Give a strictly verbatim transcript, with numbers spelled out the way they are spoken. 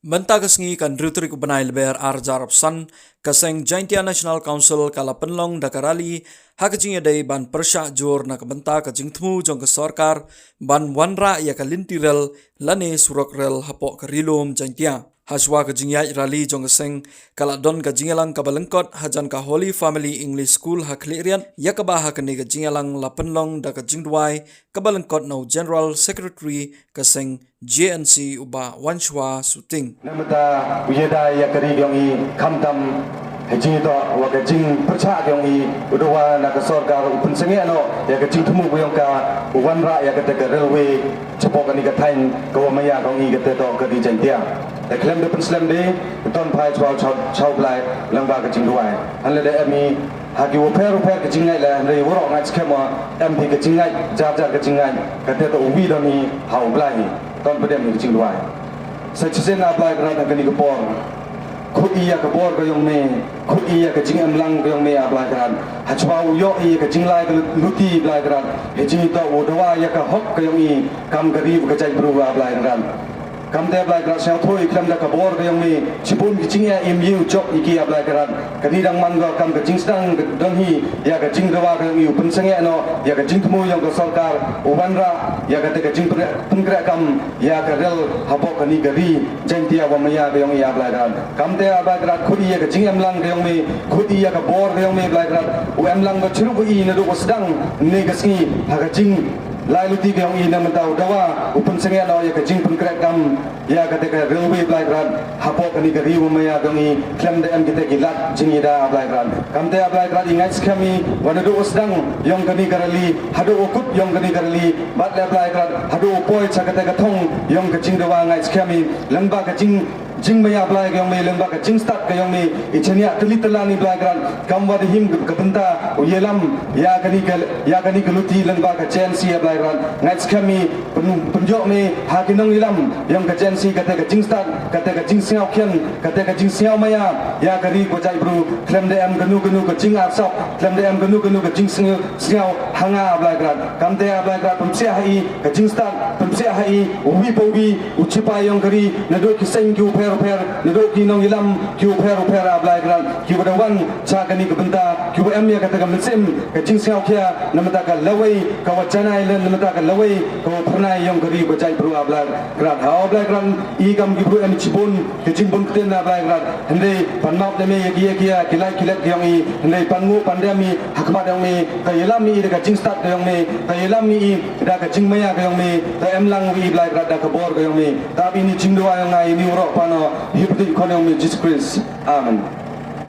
Mynta ka sngi ka hynriew tarik u bnai Lber ar hajar arphew san, ka seng Jaintia National Council ka la pynlong da ka rally ha ka jingïadei ban pyrshah jur na ka bynta ka jingthmu jong ka sorkar ban wanrah ïa ka lynti rel lane surok rel hapoh ka Ri Lum Jaintia. Hashwa ka jingïaid rally jong ka seng ka la don ka jingïalang kaba lyngkot hajan ka Holy Family English School ha Khliehriat, ïa kaba ha kane ka jingïalang la pynlong da ka jingduwai kaba lyngkot na u General Secretary ka seng J N C u Bah Wanshwa Suting. Namar ta u ïada ïa ka ri ka jong i khamtam ha jingïatoh wa ka jingpyrshah ka jong i, u dawa na ka sorkar u pynsangeh noh ïa ka jingthmu ka jong ka, u wanrah ïa kata ka railway shapoh kane ka thaiñ ka wa maya ka jong i, kata toh ka ri Jaintia. Te khlem da pynslem de, don phai chwa chwa chwa Blai lyngba ka jingduwai. Hangne da em i ha ki wa pher wa pher ka jingngeit la, hynrei waroh ngeit skhem wa em phi ka jingngeit, jar jar ka jingngeit, kata toh u wi don hi ha u Blai hi. Don pdem hi ka jingduwai. Sa shisien A Blai Kynrad ha kane ka por, khot i ïa ka bor ka jong me, khot i ïa ka jingemlang ka jong me A Blai Kynrad. Hashwa u ïoh i ïa ka jinglai ka luti Blai Kynrad, ha jingïatoh u dawa ïa ka hok ka jong i kam ka ri wa ka jaitbru A Blai Kynrad. Kamte A Blai Kynrad, sngewthuh i khlem da ka bor ka jong me, shibun ki jingeh im ïew jop ïa ki A Blai Kynrad. Kane dang man ko kam ka jingsdang ka don hi ïa ka jingdawa ka jong i, u pynsangeh noh ïa ka jingthmu jong ka sorkar, u wanrah ïa kata ka jingpynkreh, pynkreh kam ïa ka rel hapoh kane ka ri Jaintia wa maya ka jong i A Blai Kynrad. Kamte A Blai Kynrad, khot i ïa ka jingemlang ka jong me, khot i ïa ka bor ka jong me Blai Kynrad, u emlang ba chirup i naduh wa sdang ne ka sngi ha ka jinglai luti ka jong i, namar ta u dawa u pynsangeh noh ïa ka jingpynkreh kam ïa kata ka railway Blai Kynrad hapoh kane ka ri wa maya ka jong i, khlem da em kita ki lad jingïada A Blai Kynrad. Kamte A Blai Kynrad, i ngeit skhem i wa naduh wa sdang jong kane ka rally haduh wa kut jong kane ka rally, bad leh Blai Kynrad haduh wa poi cha kata ka thong jong ka jingdawa, ngeit skhem i lyngba ka jing jingmaya Blai ka jong me, lyngba ka jingstad ka jong me, i chaniah tylli tyllan i Blai Kynrad, kam wa da him ka bynta u ïalam ïa kane ka, ïa kane ka luti lyngba ka J N C A Blai Kynrad. Ngeit skhem i pyn, pynjop me ha ki nongïalam jong ka J N C, kata ka jingstad, kata ka jingsngewkhian, kata ka jingsngewmaya ïa ka ri ka jaitbru, khlem da em kano kano ka jingarsap, khlem da em kano kano ka jingsngew, sngew ha nga A Blai Kynrad. Kamte A Blai Kynrad, pynpsiah ha i ka jingstad, pynpsiah ha i u wi pa u wi u shipai jong ka ri, naduh ki seng ki wa pher wa pher, naduh ki nongïalam ki wa pher wa pher A Blai Kynrad, ki wa da wan cha kane ka bynta, ki wa em ïa kata ka mynsiem ka jingsngewkhia, namar ta ka lawei ka wa janai leh, namar ta ka lawei ka wa phyrnai jong ka ri ka jaitbru A Blai Kynrad. Haw A Blai Kynrad, i kam ki bru em shibun ki jingbun ktien A Blai Kynrad, hynrei pan map da me ïa ki, ïa ki, ïa ki lait ki let ki jong i, hynrei pan nguh pan dem i ha khmat jong me, ta ïalam i da ka jingstad ka jong me, ta ïalam i da ka jingmaya ka jong me, ta emlang i Blai Kynrad da ka bor ka jong me. Ta bad ini jingduwai jong nga ini waroh, pan o ha ka kyrteng khun jong me Jisu Khrist. Amen.